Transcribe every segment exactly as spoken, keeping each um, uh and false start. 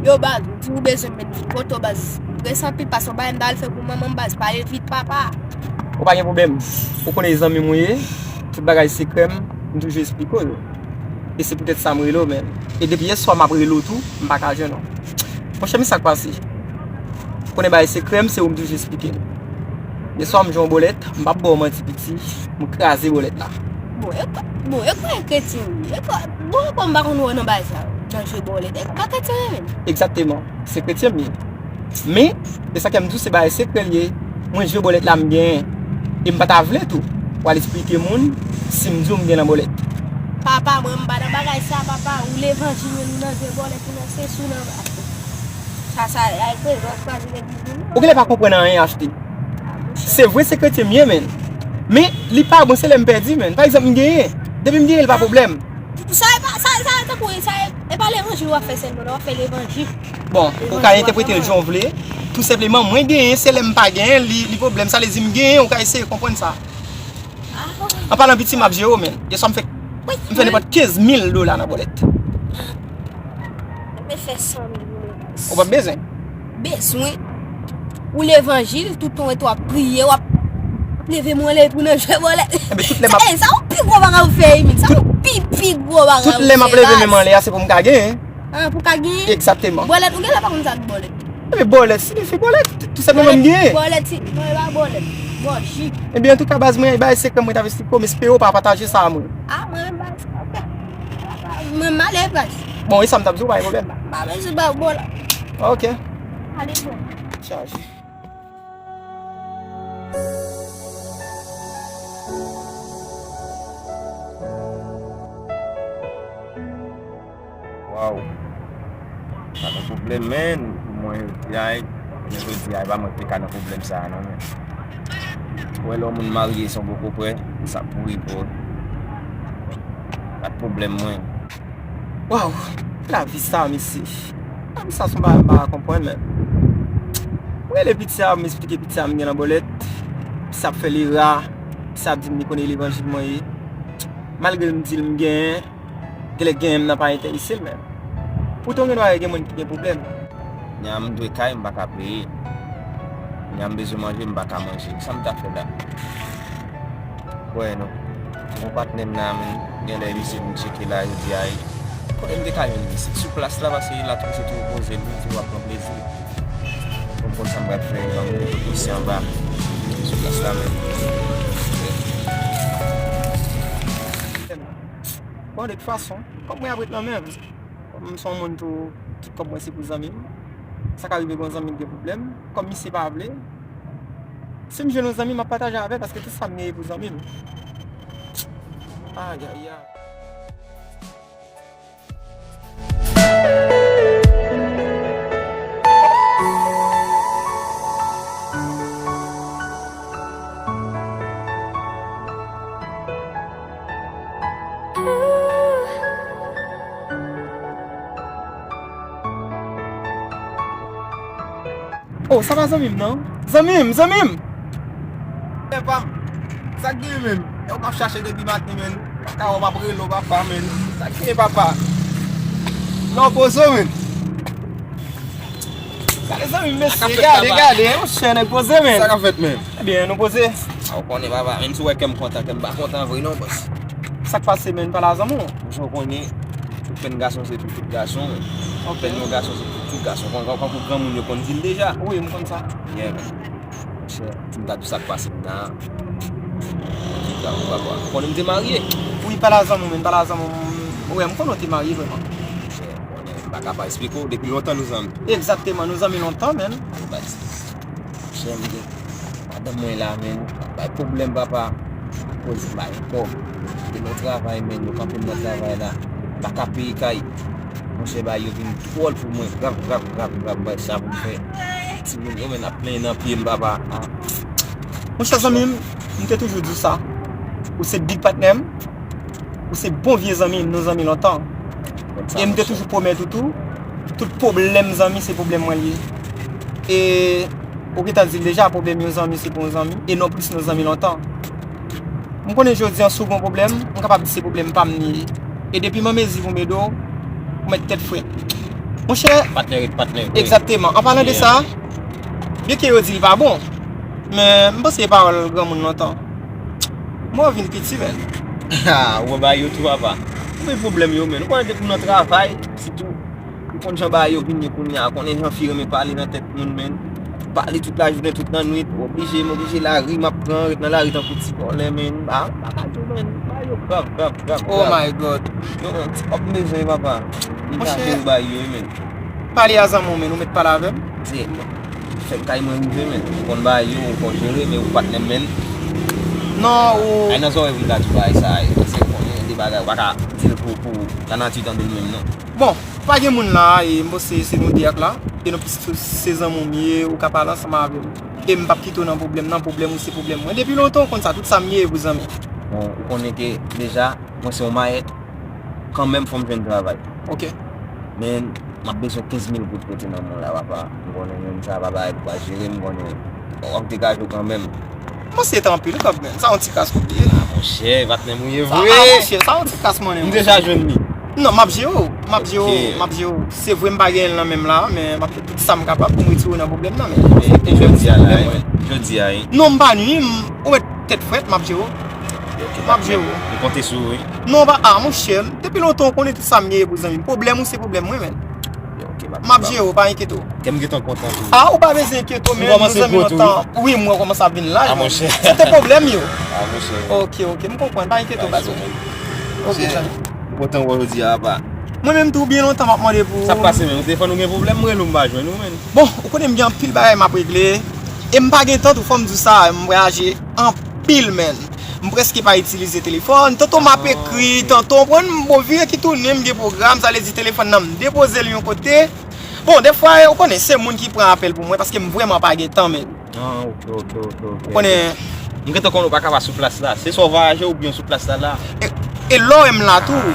Yo, baz, m di ou bezwen m, men vin kote w, baz. M prese anpil, pase yon bagay m ta al fè pou manman m, baz. Pale vit, papa. Ou pa gen pwoblèm. Ou konnen e zanmi m ou ye. Tout bagay sekrè m, m toujou esplike w yo. E se poutèt sa m rele w, men. E depi yèswa m ap rele w tou, m pa ka jwenn ou. Monchè, men sa k pase. Ou konnen bagay sekrè m, se ou m toujou esplike l. Yèswa m jwe yon bòlèt, m p ap ba w manti piti, m kraze bòlèt la. Bon, e kwa, bon, e kwa e kretyen ou ye? E kwa, bon, e kwa m pa konn wè w nan bagay sa yo, nan jwe bòlèt. E pa kretyen ou ye menm? Egzakteman, se kretyen m ye. Men, e sa k fè m di w se bagay sekrè l ye. Mwen jwe bòlèt la m genyen. E m pa ta vle tou pou al esplike moun si m di w m gen nan bòlèt. Papa, mwen m pa nan bagay sa, papa. Ou levanjil, men nou nan jwe bòlèt, nou nan se sou nan bagay. Sa, sa, ay, prezans pa di legliz nou. Ou genlè pa konprann anyen, Achte. Se vre se kretyen m ye, men. Men, li pa bon, se lè m pèdi, men. Pa egzanp, m genyen. Depi m genyen, li pa pwoblèm. Sa e pa, sa, sa e tankou, sa e, e pa levanjil w ap fè sèlman, non, w ap fè levanjil. Bon, ou ka entèprete l jan w vle. Tou senpleman, mwen genyen, se lè m pa genyen, li, li pwoblèm. Sa vle di m genyen, ou ka eseye konprann sa. An palan piti, m ap jere w, men. Yèswa m fè, m fè nenpòt kenz mil dola nan bòlèt. Mwen fè san mil pou levanjil. Ou p ap bezwen? Bezwen. Ou levanjil, tout tan w ap priye, w ap leve men w anlè pou nan jwe bòlèt. Enben, tout lè m ap... Sa, sa yon pi gwo bagay ou fè, wi, men. Sa yon pi, pi gwo bagay ou fè, baz. Tout lè m ap leve men m anlè a, se pou m ka genyen. Ah, pou ka genyen? Egzakteman. Bòlèt, ou genlè pa konn sa k bòlèt. Enben, bòlèt siyifi bòlèt, tou senpleman m genyen. Bòlèt, bòlèt si, non, e pa bòlèt. Bon, ji. Enben, antouka, baz, mwen, bay sekrè mwen t ap esplike w, m espere w pa pataje sa a moun. Ah, mwen menm, baz, ok. Mwen, m ale, baz. Bon, e sa m t ap di w, pa gen pwoblèm. Pa bezwen ba w bòlèt. Ok. Ale, bon. Chaje. Waw. Sa nan pwoblèm, men, pou mwen, jodi a, men jodi a, e pa mwen ki te ka nan pwoblèm sa a, non, men. Ou wè, lè yon moun marye, se yon poko prè, sa pouri pou ou. Sa pwoblèm mwen. Waw, lavi sa, mesye. Lavi sa, se yon bagay m pa ka konprann, men. Mwen rele piti a, m esplike piti a, m gen nan bòlèt. Piti a ap fè lera, piti a ap di m li konnen levanjil mwen ye. Malgre m di l m genyen, genlè genyen m nan pa enterese l menm. Poutan, gen dwa gen moun ki gen pwoblèm. Kounya m dwe kay, m pa ka peye. Kounya m bezwen manje, m pa ka manje. Sa m ta fè la? Wè, non. Bon, patnè m nan, men, genlè misye vin tcheke la, yo di, ay, kote m te ka jwenn li? Se sou plas la, paske la toujou tou poze l, li toujou ap pran plezi. Bon, m konn sa m pral fè, ban m mete dosye anba. Sou plas la, men. Bon, de tout fason, kòb mwen ap ret nan men m. Kòm m se yon moun tou, tout kòb mwen se pou zanmi m. Sa ka rive gen yon zanmi m gen pwoblèm. Kòm misye pa vle, si m jwenn yon zanmi, m ap pataje avè l, paske tout sa m genyen pou zanmi m. Ayayay. Oh, sa pa zanmi m, non? Zanmi m, zanmi m! Epa m, sa k gen menm? E w m ap chache depi maten, menn. Pa ka wè w, m ap rele w, papa, menn. Sa k gen, papa? Non, poze w, menn. Gade zanmi m, mesye, gade, gade, monchè, nèg poze, menn. Sa k ap fèt, menn? Ebyen, nou poze. A, ou konnen, papa, menm si w wè kè m kontan, kè m pa kontan vre, non, bòs. Sa k pase, menn? Pale a zanmi w. Monchè, ou konnen, tout pèn gason se pou tout gason. Ok. Pèn yon gason se pou tout gason. Kon, kon, kon granmoun yo konn di l deja. Wi, m konn sa. Yeah, man. Monchè, si m ta di w sa k pase m nan. Ki ka ou papa. Ou konnen m te marye. Wi, pale a zanmi w, menn, pale a zanmi w. Wi, m konnen w te marye vrèman. Monchè, ou konnen, m pa ka pa esplike w. Depi lontan nou zanmi. Egzakteman, nou zanmi lontan, menn. Monchè, m gen madanm mwen la, menn, bay pwoblèm, papa. Akoz m pa gen kòb. Depi nan travay, menn, yo kanpe m nan travay la. M pa ka peye kay. Monchè, bagay yo vin dwòl pou mwen. Grav, grav, grav, grav, bay sa pou m fè. Timoun yo, menn, ap plenyen nan pye m, papa. Ah. Monchè, zanmi m, m te toujou di w sa. Ou se big patnè m. Ou se bon vye zanmi m, nou zanmi lontan. E m te toujou pwomèt ou tou, tout pwoblèm zanmi se pwoblèm mwen l ye. E ou gentan di l deja, pwoblèm yon zanmi se pou yon zanmi, e nonplis nou zanmi lontan. M konnen jodi a si w gen yon pwoblèm, m kapab di se pwoblèm pa m li ye. E depi m an mezi pou m ede w, ou mèt tèt frèt. Monchè, patnè ret patnè vre. Egzakteman. An palan de sa, byenke yo di l pa bon, men m panse e pawòl granmoun lontan. Mò vin piti, men. Ha, ou wè bagay yo tou, papa. Ou wè pwoblèm yo, men. Ou konnen depi w nan travay, sitou, ou konn jan bagay yo vin ye kounye a, ou konnen jan fi renmen pale nan tèt moun, men. Pale tout lajounen, tout lannwit, oblije, m oblije lari, m ap pran, ret nan lari tankou ti vòlè, men. Ah, bagay yo, men. Bagay yo grav, grav, grav, grav. Oh my God. Yo, men, ti kòb m bezwen, papa. M ka jere bagay yo, men. Pale a zanmi w, men, ou mèt pale avè m. Se fè m kay mwen rive, men. Ou konn bagay yo, ou konn jere, men ou patnè m, men. Non, ou. Ay nan zòrèy pou m ta di w bagay sa a, e, paske ou konnen de bagay, ou pa ka di l pou, pou lanati tande l menm, non. Bon, pa gen moun la, e m panse se nou de ak la. E nou plis se zanmi w m ye, ou ka pale ansanm avè m. E m p ap kite w nan pwoblèm, nan pwoblèm ou se pwoblèm mwen. Depi lontan ou konn sa, tout sa m ye e pou zanmi. Bon, ou konnen ke deja, mwen se yon mayèt. Kanmenm, fò m jwenn travay. Ok. Men, m ap bezwen kenz mil goud kote nan men w la, papa. M konnen menm sa pa bagay pou pa jere, m konnen w ap degaje w kanmenm. Mwen se tanpil kanmenm, sa yon ti kras kote. Ah, monchè, patnè m ou ye vre. Ah, monchè, sa yon ti kras mwen. M deja jwenn li. Non, m ap jere w, m ap jere w, m ap jere w. Se vre m pa genyen l nan men m la, men m ap fè tout sa m kapab pou m retire w nan pwoblèm nan, men. E jodi a la, jodi a, wi. Non, m pa nwi, m, ou mèt tèt frèt, m ap jere w. M ap jere w. M konte sou ou, wi. Non, pa, ah, monchè, depi lontan ou konnen tout sa m ye pou zanmi m. Pwoblèm ou se pwoblèm mwen, men. M ap jere w, pa enkyete w. Kè m gentan kontan tou. Ah, ou pa bezwen enkyete w, men nou zanmi lontan. Wi, mwen kòmanse ap vin laj, men. Se te pwoblèm yo. Ah, monchè. Ok, ok, m konprann, pa enkyete w, baz. Ok, zanmi. M kontan wè w jodi a, papa. Mwen menm tou, byen lontan m ap mande pou ou. Sa k pase, men? Ou telefòn ou gen pwoblèm, m rele w, m pa jwenn ou, men. Bon, ou konnen m gen anpil bagay m ap regle. E m pa gen tan tou, fò m di w sa, m vwayaje anpil, men. M prèske pa itilize telefòn. Tanto m ap ekri, tanto, w konprann, m bon vire ki tounen, m gen pwogram, sa vle di telefòn nan, m depoze l yon kote. Bon, defwa, ou konnen, se moun ki pran apèl pou mwen, paske m vrèman pa gen tan, men. Ah, ok, ok, ok, ok. Ou konnen. M gentan konnen ou pa ka pa sou plas la. Se swa w vwayaje oubyen sou plas la, la. E, e lè w wè m la tou,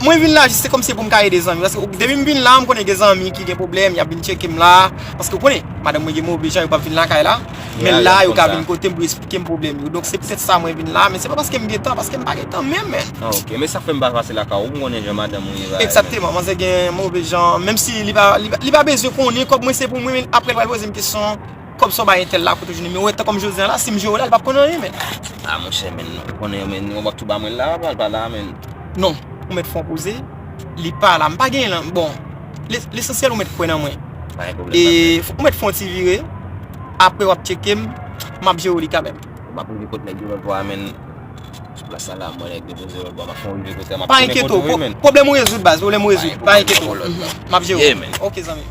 mwen vin la jis se kòmsi pou m ka ede zanmi. Paske depi m vin la, m konnen gen zanmi ki gen pwoblèm, y ap vin tcheke m la. Paske ou konnen, madanm mwen gen move jan, yo p ap vin lakay la. Men la, yo ka vin kote m pou eksplike m pwoblèm yo. Donk, se poutèt sa mwen vin la, men se pa paske m gen tan, paske m pa gen tan menm, men. Ah, ok. Men sa fè m pa pase lakay ou, m konnen jan madanm ou ye, bagay, men. Egzakteman, manzè gen move jan, menm si li pa, li pa, li pa bezwen konnen kòb mwen se pou mwen, men apre l pral poze m kesyon, kòb sa w bay entèl la, kote w jwenn li? Men ou wè, tan kòm jodi a la, si m jere w la, li p ap konn anyen, men. Ah, monchè, men, ou konnen, men, yon bòt tou ba mwen la, papa, l pa la, men. Non, ou mèt fè yon poze, li pa la, m pa genyen lan, bon, le-, lesansyèl ou mèt kwè nan mwen. Pa gen pwoblèm, papa. E, ou mèt fè yon ti vire, apre w ap tcheke m, m ap jere w li kanmenm. M ap rive kot nèg yo lòt bò a, men. Sou plas la, la, mwen nèg depoze lòt bò, m ap fè yon rive kote, m ap tounen kote w, wi, men. Pa enkyete w, pwoblèm ou rezoud, baz, pwoblèm ou rezoud, pa enkyete w. M ap jere w. Ok, zanmi.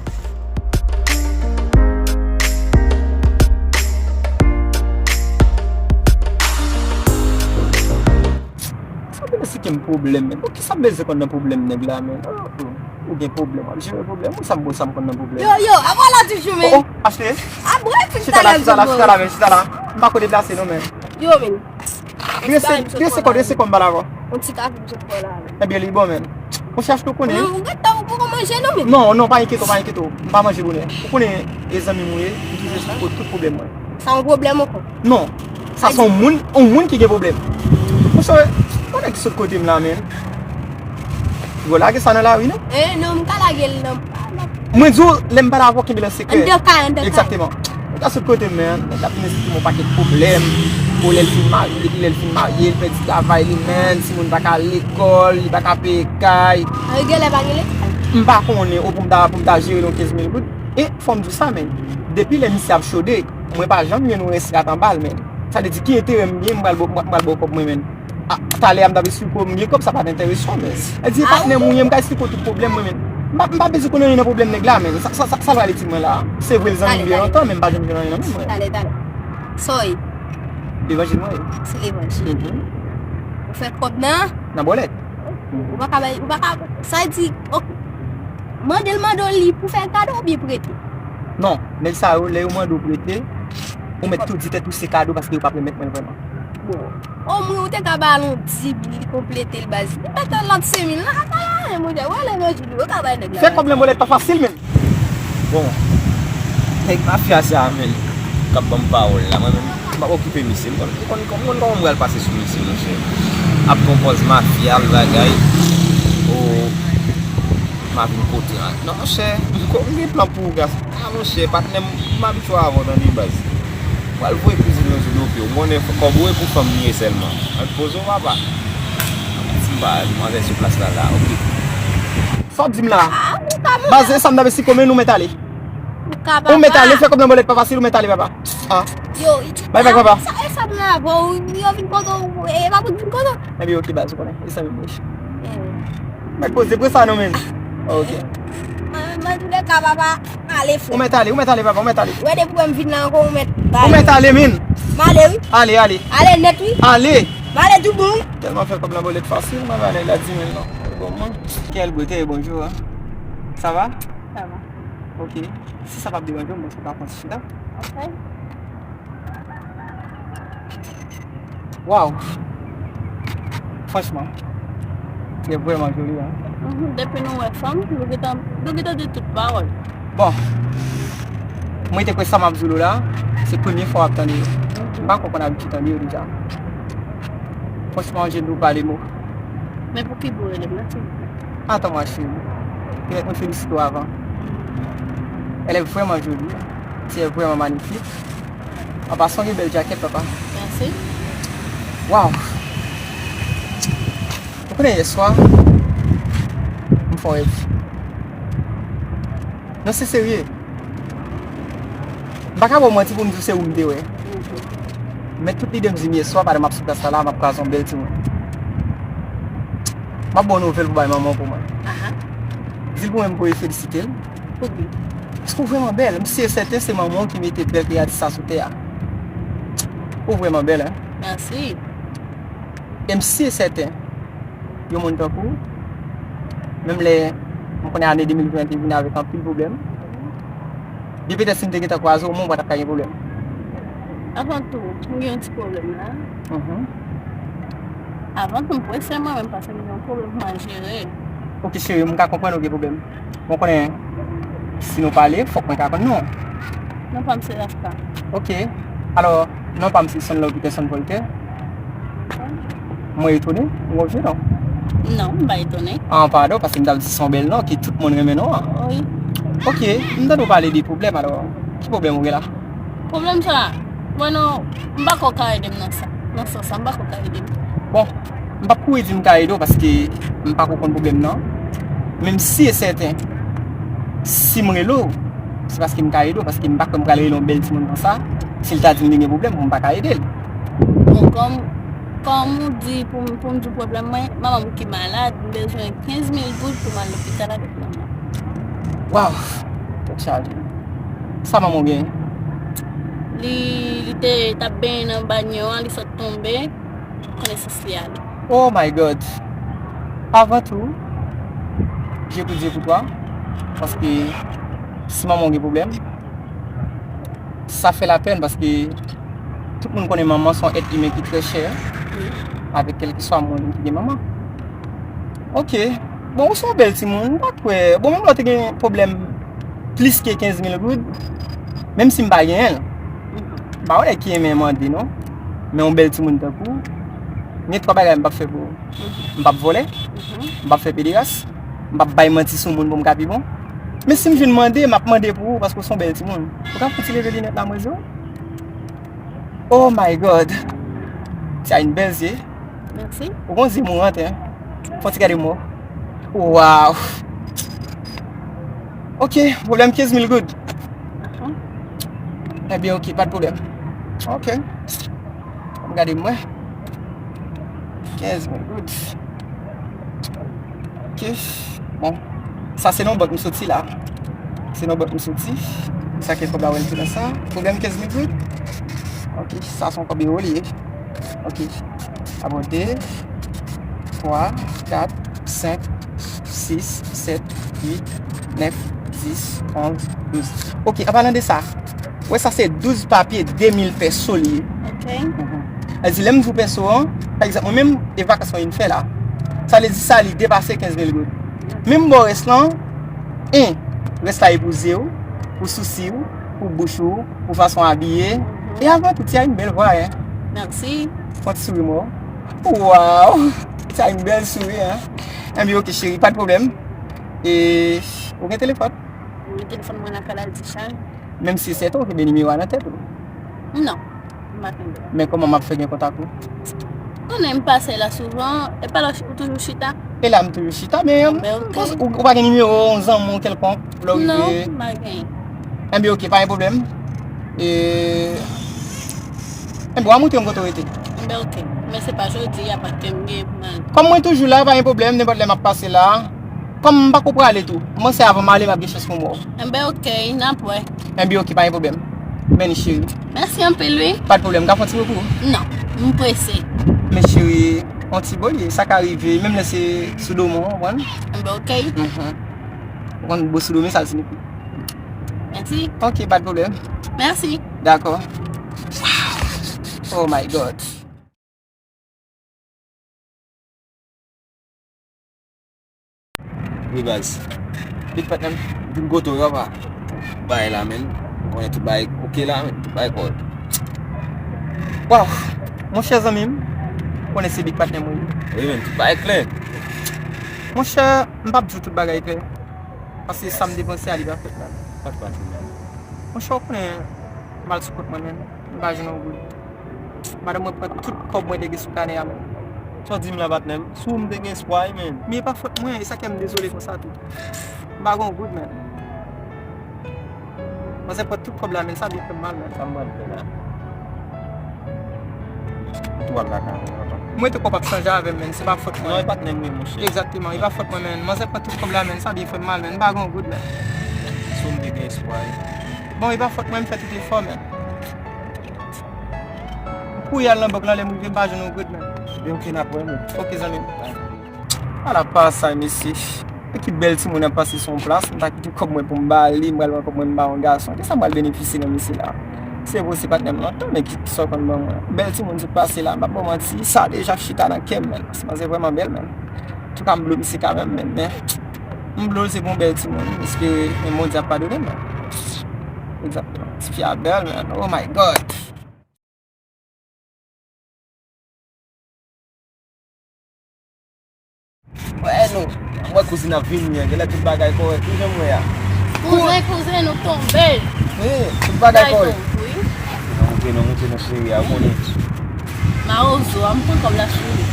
Sa vle eksplike m pwoblèm, men. Poukisa m bezwen konn nan pwoblèm nèg la, men? Oh, oh. Ou gen pwoblèm, w ap jere pwoblèm. Ou sa m bon, sa m konn nan pwoblèm. Yo, yo, apa w la toujou, men? Oh, oh, achte. Ah, bref, chita la, chita la, chita la, men, chita la. M pa ko deplase, non, men. Yo, men. Rese, rese kò, rese kò, m pale avè w. Yon ti kafe m sot pran la, men. Ebyen, li bon, men. Ou chèche tou konnen. Ou gentan, ou poko manje, non, men? Non, non, pa enkyete w, pa enkyete w. M pa manje bonè. Ou konnen, e zanmi m ou ye, m toujou esplike w tout pwoblèm mwen. Sa yon pwoblèm ankò? Non. Sa se yon moun, yon moun ki gen pwoblèm. Monchè, yon nèg ki sot kote m la, men. Yo lage sa nan lari, non? Eh, non, m ka lage l nan. Mwen di w, lè m pale avè w, kenbe l an sekrè. Anndan kay, anndan kay. Egzakteman. Nèg la sot kote m, men. Nèg la vin esplike m yon pakèt pwoblèm. Pou lè l fin marye, depi lè l fin marye, l pèdi travay li, men. Timoun pa ka al lekòl, li pa ka peye kay. Ann, genlè pa gen lekòl. M pa konnen, o pou m ta, pou m ta jere l yon kenz mil goud. E fò m di w sa, men. Depi lè misye ap chode, mwen pa janm jwenn yon rès rat anba l, men. Sa vle di ki enterè m gen, m pral ba w, m pral ba w kòb mwen, men. Ah, talè a m t ap esplike w, m gen kòb, sa pa t enterese w, men. Li di, e patnè m ou ye, m ka esplike w tout pwoblèm mwen, men. M pa, m pa bezwen konn anyen nan pwoblèm nèg la, men. Sa, sa, sa, sa l pral di mwen la? Se vre l zanmi m byen lontan, men m pa janm jwenn anyen nan men mwen. Talè, talè. Sa w ye? Levanjil mwen ye. Se levanjil. Mhm. Ou fè kòb nan? Nan bòlèt. Ou pa ka bay, ou pa ka, sa di, ok. Mande l, mande w li pou fè kado oubyen prete? Non, nèg sa yo, lè yo mande w prete, ou mèt tou di tèt ou se kado paske yo p ap remèt mwen l vrèman. Bon. Omwen ou te ka ba l yon di mil, li konplete l baz. Li mete lòt senk mil la, apa la, monchè, wè levanjil, ou ka bay nèg la. Fè kòb nan bòlèt pa fasil, men. Bon, nèg mafya sa a, men, k ap ban m pawòl la, mwen menm, m p ap okipe misye. M konn, m konn, m konn kòman m pral pase sou misye, monchè. Ap pran pòz mafya l, bagay. Oh. M a vin kote an. Non, monchè, m gen plan pou ou, gason. Ah, monchè, patnè m, m abitye avè w, tande, baz. Pral voye kouzin nan zòn oke, ou konnen kòb ou e pou fanm li ye sèlman. Al poze w, papa. Ti ba, demwazèl sou plas la, la, oke. Sa w di m la? Baz, e sa m t ap esplike w, men ou mèt ale. Ou mèt ale, fè kòb nan bòlèt, papa, si ou mèt ale, papa. Ah. Yo, bay vag, papa. Sa, e sa m la, bon, yo vin kote w, e pa pou vin kote w. Ebyen, oke, baz, ou konnen. E sa menm, wi. Mèt poze, pran sa non, men. Ok. An toulèka, papa, ale, frè. Ou mèt ale, ou mèt ale, papa, ou mèt ale. Ou wè depi wè m vin la ankò, ou mèt pale. Ou mèt ale, men. M ale, wi. Ale, ale. Ale nèt, wi. Ale. M ale tou bon, wi. Tèlman fè kòb nan bòlèt fasil, m ap ale la di men non. Bon, mwen. Kèl bote, bonjou, hein. Sa va? Sa va. Ok. Si sa p ap deranje w, m panse w ka pran ti chita. Ok. Waw! Franchman, li vrèman joli, hein. Mhm, depi nou wè fanm, nou gentan, nou gentan di tout pawòl. Bon, mwen te kwè sa m ap di w la, se premye fwa w ap tande yo. Mhm. M pa kwè w konn abitye tande yo deja. Franchman, je n ou pa de mo. Men pou ki bò w rele m nan, silvouplè? Attends-moi, chérie. Pèmèt mwen felisite w avan. Elle est vraiment jolie. Tu es vraiment magnifique. An pasan, gen bèl djakèt, papa. Mèsi. Waw! Ou konnen yè swa, m fè yon rèv. Non, se serye. M pa ka ba w manti pou m di w se ou m te wè. Mhm. Men tout lide m di m yè swa, pandan m ap sou plas la, la, m ap kwaze yon bèl timoun. M ap ba w nouvèl pou bay manman w pou mwen. Aha. Di l pou mwen m voye felisite l. Pou ki? Paske w vrèman bèl. M si e sèten se manman w ki mete bèl kreyatis sa sou tè a. Ou vrèman bèl, hein? Mèsi. E m si e sèten, yon moun tankou w, menm lè m konnen ane de mil ven te vin avèk anpil pwoblèm, byen petèt si m te gentan kwaze w, mwen, ou pa t ap ka gen pwoblèm. Avan tou, m gen yon ti pwoblèm la. Mhm. Avan tou, m prese mwen menm paske m gen yon pwoblèm pou m al jere. Ok, cheri, m ka konprann ou gen pwoblèm. Bon, konnen, si nou pale, fòk mwen ka konn non. Non pa m se Rafka. Ok. Alò, non pa m se Sonlove Peterson Voltaire. Mwen etone, ou konfye non? Non, m pa etone. Ah, padon, paske m t ap di se yon bèl non, ke tout moun renmen non an. Wi. Ok, m tande w pale de pwoblèm, alò, ki pwoblèm ou gen la? Pwoblèm sa, mwen non, m pa kwè w ka ede m nan sa. Nan sans sa, m pa kwè w ka ede m. Bon, m p ap kouri di m ka ede w paske m pa ko konn pwoblèm nan. Men m si e sèten, si m rele w, se paske m ka ede w, paske m pa kwè m pral rele yon bèl timoun konsa, si l ta di m li gen pwoblèm, m pa ka ede l. Bon, kòm, kòm ou di pou m, pou m di w pwoblèm mwen, manman m ki malad, m bezwen kenz mil goud pou m al lopital avèk manman. Waw! Tèt chaje. Sa manman w genyen? Li, li te t ap benyen nan banyo an, li sot tonbe. Konesans li ale. Oh my God! Avan tou, je pou Dye pou twa, paske si manman w gen pwoblèm, sa fè lapèn paske tout moun konnen manman se yon èt imen ki trè chè avèk kèlkeswa moun ki gen manman. Ok. Bon, ou se yon bèl timoun, m pa kwè. Bon, menm lè w te gen pwoblèm plis ke kenz mil goud, menm si m pa genyen l, m pa wè nèg ki renmen mande non. Men yon bèl timoun tankou w, gen twa bagay m p ap fè pou ou. M p ap vòlè, m p ap fè pederas, m p ap bay manti sou moun pou m ka pi bon. Men si m jwenn mande, m ap mande pou ou paske w se yon bèl timoun. Ou ka fè yon ti leve linèt la, mwen di w? Oh my God! Ti a yon bèl zye. Mèsi. Ou gon zye mourant, hein? Fè yon ti gade mò. Waw! Ok, pwoblèm kenz mil goud. Aham. Ebyen, ok, pa de pwoblèm. Ok. Ann gade mwen. Kenz mil goud. Ok. Bon. Sa se nan bank m soti la. Se nan bank m soti. Sa ke kòb la wè l te nan sa. Pwoblèm kenz mil goud. Ok, sa se yon kòb ewo li ye. Ok. Abòde. Twa, kat, senk, sis, sèt, uit, nèf, dis, onz, douz. Ok, an palan de sa, wè sa se douz papye de mil pèso li ye. Ok. Mhm. Sa di, lè m di w pèso an, pa egzanp, mwen menm, e vakans mwen vin fè la. Sa vle di sa, li depase kenz mil goud. Men m ba w rès lan, en, rès la e pou zye w, pou sousi w, pou bouch ou, pou fason abiye. E avan tou, ti a yon bèl vwa, hein. Mèsi. Fè yon ti souri mò. Waw! Ti a yon bèl souri, hein. Enben, ok, cheri, pa de pwoblèm. E ou gen telefòn? Wi, telefòn mwen nan kay la, li dechaje. Menm si se sèten, ou kenbe nimewo a nan tèt ou? Non, m pa kenbe. Men kòman m ap fè gen kontak ou? Konnen m pase la souvan, e pa la ou toujou chita? E la m toujou chita, men ou, ou pa gen nimewo yon zanmi w kèlkonk, lè w rive? Non, m pa gen. Enben, oke, pa gen pwoblèm. E, enben, w a montre m kote w rete. Enben, oke. Men se pa jodi a, paske m gen pou m al. Kòm mwen toujou la, pa gen pwoblèm, nenpòt lè m ap pase la. Kòm m pako prale tou, m panse avan m ale, m ap gen chans pou m wè w. Enben, oke, n ap wè. Enben, oke, pa gen pwoblèm. Men cheri. Mèsi anpil, wi. Pa de pwoblèm, m ka fè yon ti repos? Non, m prese. Men cheri, yon ti bo li ye, sa ka rive, menm lè se sou do mwen, w konprann? Enben, oke. Mhm. Ou konn bo sou do, men sa l siyifi. Mèsi. Oke, pa de pwoblèm. Mèsi. Dakò. Oh my God. Wi, baz. Big patnè m, vin kote w, papa. Bay la, men. Ou konnen tout bagay oke la, men. Tout bagay kòrèk. Waw! Monchè zanmi m, ou konnen se big patnè m ou ye. Wi, men, tout bagay klè. Monchè, m p ap di w tout bagay klè. Paske sa m depanse a, li pa fèt la. Pa t pase, men. Monchè, ou konnen, m al sou kont mwen, men. M pa jwenn yon goud. Madanm mwen pran tout kòb mwen te gen sou kanè a, men. Sa w di m la, patnè m? Sou ou m te gen espwa, wi, men. Men e pa fòt mwen, e sa k fè m dezole konsa tou. M pa gen yon goud, men. Manzè pran tout kòb la, men sa byen fè m mal, men. Sa m pral fè la? M tou al lakay mwen, papa. Mwen te kwè w p ap chanje avè m, men. Se pa fòt mwen. Non, e patnè m, wi, monchè. Egzakteman, e pa fòt mwen, men. Manzè pran tout kòb la, men. Sa byen fè m mal, men. M pa gen yon goud, men. Sou m te gen espwa, wi. Bon, e pa fòt mwen, m fè tout efò, men. Kouri al nan bank lan, lè m rive, m pa jwenn yon goud, men. Ebyen, oke, n ap wè, men. Oke, zanmi m. Ala pa sa, mesye. Men ki bèl timoun ap pase sou yon plas, m ta kite kòb mwen pou m ba li, m pral pran kòb mwen m ba yon gason. Kisa m pral benefisye nan mesye la? Se vre, se patnè m lontan, men ki, kisa w konn ban mwen? Bèl timoun sot pase la, m p ap ba w manti, sa deja chita nan kè m, men. Paske manzè vrèman bèl, men. Antouka, m blo misye kanmenm, men, men. M blo l, se pou yon bèl timoun. M espere, men Bondye ap padone m, men. Egzakteman. Tifi a bèl, men. Oh my God. Wè nou. Mwen kouzin ap vini an, genlè tout bagay kòrèk, wi, jan mwen a. Kouzen, kouzen, nou tonbe. Wi, tout bagay kòrèk. Wi. Monte non, monte non, cheri a, ou konnen. Mawozo a, m pran kòb la sou li.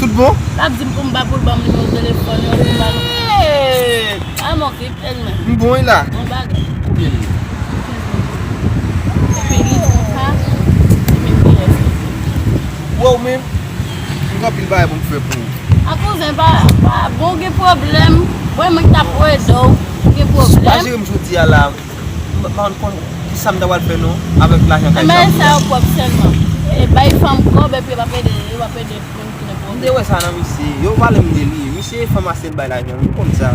Tout bon? L ap di m pou m ba pou l ban m nimewo telefòn yo, pou m ba nou. Hey! A, m okipe l, men. M bon, wi, la. Bon bagay. Konbyen l ye? Epi li di konsa, se menm ki lè se. Wè w menm, m gen anpil bagay pou m fè pou ou. A kouzen, pa, pa, bon, gen pwoblèm. Wè, mwen ki t ap ede w, gen pwoblèm. Si w pa jere m jodi a la, m pa konn ki sa m ta pral fè non, avèk lajan kay sa. Men sa yo pwòp sèlman. E bay fanm kòb, epi yo p ap ede, yo p ap ede moun ki nan pwoblèm. M te wè sa nan misye. Yo pale m de li. Misye e fanm a sèl bay lajan, m konn sa.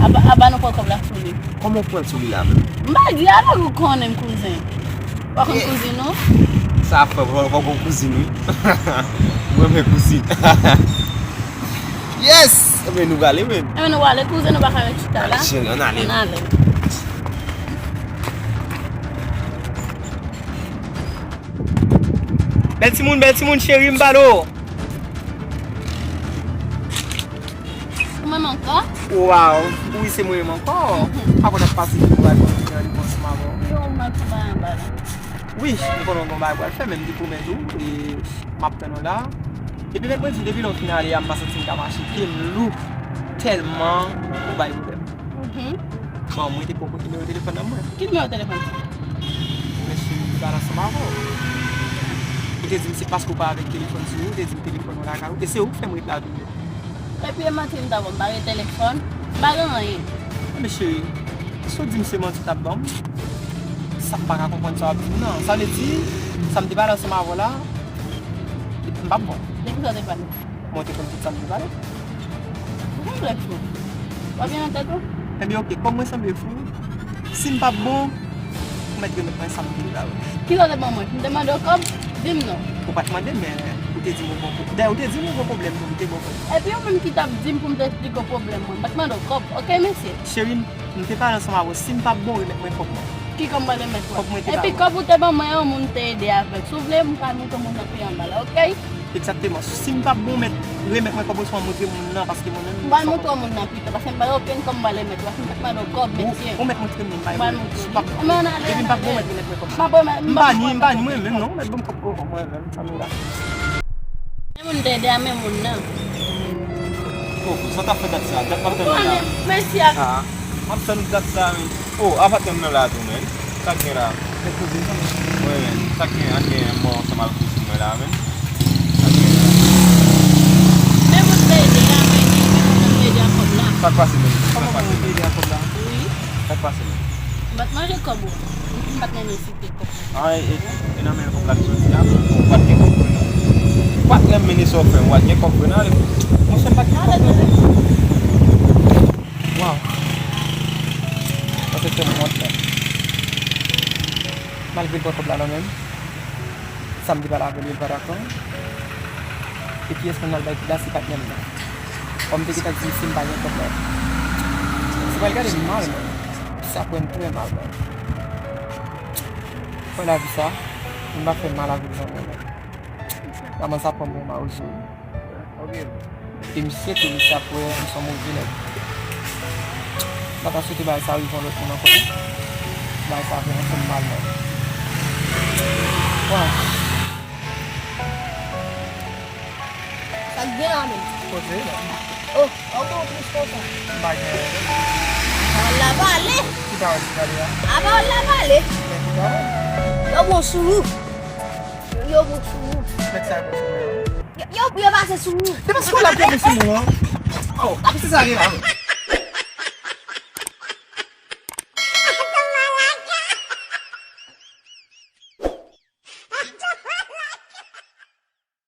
Aba, aba nou pran kòb la sou li. Kòman w pran l sou li la menm? M pa di avèk ou konnen m kouzen. Ou pa konn kouzin ou? Sa ap fè w pa konn kouzin wi. Mwen renmen kouzin. Yes! Ebyen nou prale menm. Ebyen nou prale kouzen, nou pa ka ret chita la. Cheri, ann ale. Ann ale. Bèl timoun, bèl timoun, cheri, m pale w. Ou menm ankò? Waw, wi, se mwen menm ankò. Avan n ap pase pou al kontinye annivansè m avè w. Yo, ou mèt tou bay anba la. Wi, m konnen w gen yon bagay pou al fè, men m te pwomèt ou, e m ap tann ou la. Epi mèt mwen di, depi lè w fin ale a, m pa santi m ka mache, pye m lou tèlman ou bay pwoblèm. Mhm. Bon, mwen te poko nimewo telefòn nan mwen. Ki nimewo telefòn sa? Mesye, m te pale ansanm avè w. Ou te di m se paske w pa avèk telefòn sou ou, ou te di m telefòn ou lakay ou, e se ou k fè m ret la toujou. Epi e manti m t ap ba w, m pa gen telefòn, m pa gen anyen. Ebyen cheri, si w di m se manti w t ap ban m, sa m pa ka konprann sa w ap di m nan. Sa vle di, sa m te pale ansanm avè w la, m p ap bon. De kisa w te pale? Mwen te konn tout sa m te pale. Ou konn lè fou. W ap gen nan tèt ou? Ebyen oke, kòm mwen sanble fou, si m p ap bon, ou mèt remèt mwen sa m vle la wi. Kisa w te ban mwen? M te mande w kòb? Di m non. Ou pa t mande m, men ou te di m ou gon pwoblèm. Dayè, ou te di m ou gon pwoblèm tou, m te ba w kòb. Epi ou menm ki t ap di m pou m te esplike w pwoblèm mwen. M pa t mande w kòb, oke mesye? Cheri m, m te pale ansanm avè w, si m p ap bon, remèt mwen kòb mwen. Ki kòb mwen remèt ou a? Kòb mwen te ba ou. Epi kòb ou te ban mwen an, moun te ede avèk. Si w vle, m ka montre w moun nan pi anba la, oke? Egzakteman. Si m pa bon mèt remèt mwen kòb, oswa montre moun nan, paske mwen menm... M pral montre w moun nan pito, paske m pa gen okenn kòb m pral remèt ou, paske m pa t mande w kòb, mesye. Ou mèt montre m li, m pa... M pral montre w li. Depi m pa bon mèt remèt mwen kòb. M pa bon mèt, m pa ni, m pa ni mwen menm, non, ou mèt ban m kòb, oh, mwen menm, sa m la. Men moun te ede a, men moun nan. Oh, sa t ap fè dat sa, dat m ap tann nan la. Mesye a. Ah, m ap tann dat sa, men. Oh, apa tann nan la tou, men. Sa k gen la? Wi, men. Sa k gen, an gen mò ansanm ak kouzin mwen la, men. Sa k gen la? Men moun te ede a, men, men moun te ede a kòb la. Sa k pase, men? Kòman moun te ede a kòb la? Wi. Sa k pase, men? M pa t manje kòb ou. M pa t renmen site kòb. Ay, e, e nan men kòb la ki soti a. Ou pa t gen kòb vre non. Ou pa t renmen sa w fè, ou pa t gen kòb vre non. Monchè, m pa t gen kòb vre non. Waw. Sa se fè m wont, men. Malgre l pran kòb la nan men m, sa m te pale avè l, li pa dakò. E kiyès pou m al bay kòb la si patnè m nan? Kòm m te gentan di misye m pa gen kòb la. Misye pral gade m mal, men. Sa pran m trè mal, men. Wè lavi sa, m pa fè mal avèk zanmi, men. Manman sa pran m pou yon mawozo. E misye tou, misye ap wè m se yon move nèg. M pa ta swete bagay sa rive yon lòt moun ankò, non. Bagay sa vrèman fè m mal, men. Waw. Sa k gen la menm? Kote la? Oh, ou gen yon plis konsa. M pa gen anyen. Pawòl la pale. Ki pawòl ki pale a? A pawòl la pale. Men ki pawòl? Yo bon sou ou. Yo bon sou ou. Nèg sa yo bon sou mwen. Yo, yo, yo pase sou ou. Se paske w la pase sou mwen. Oh, se sa gen la.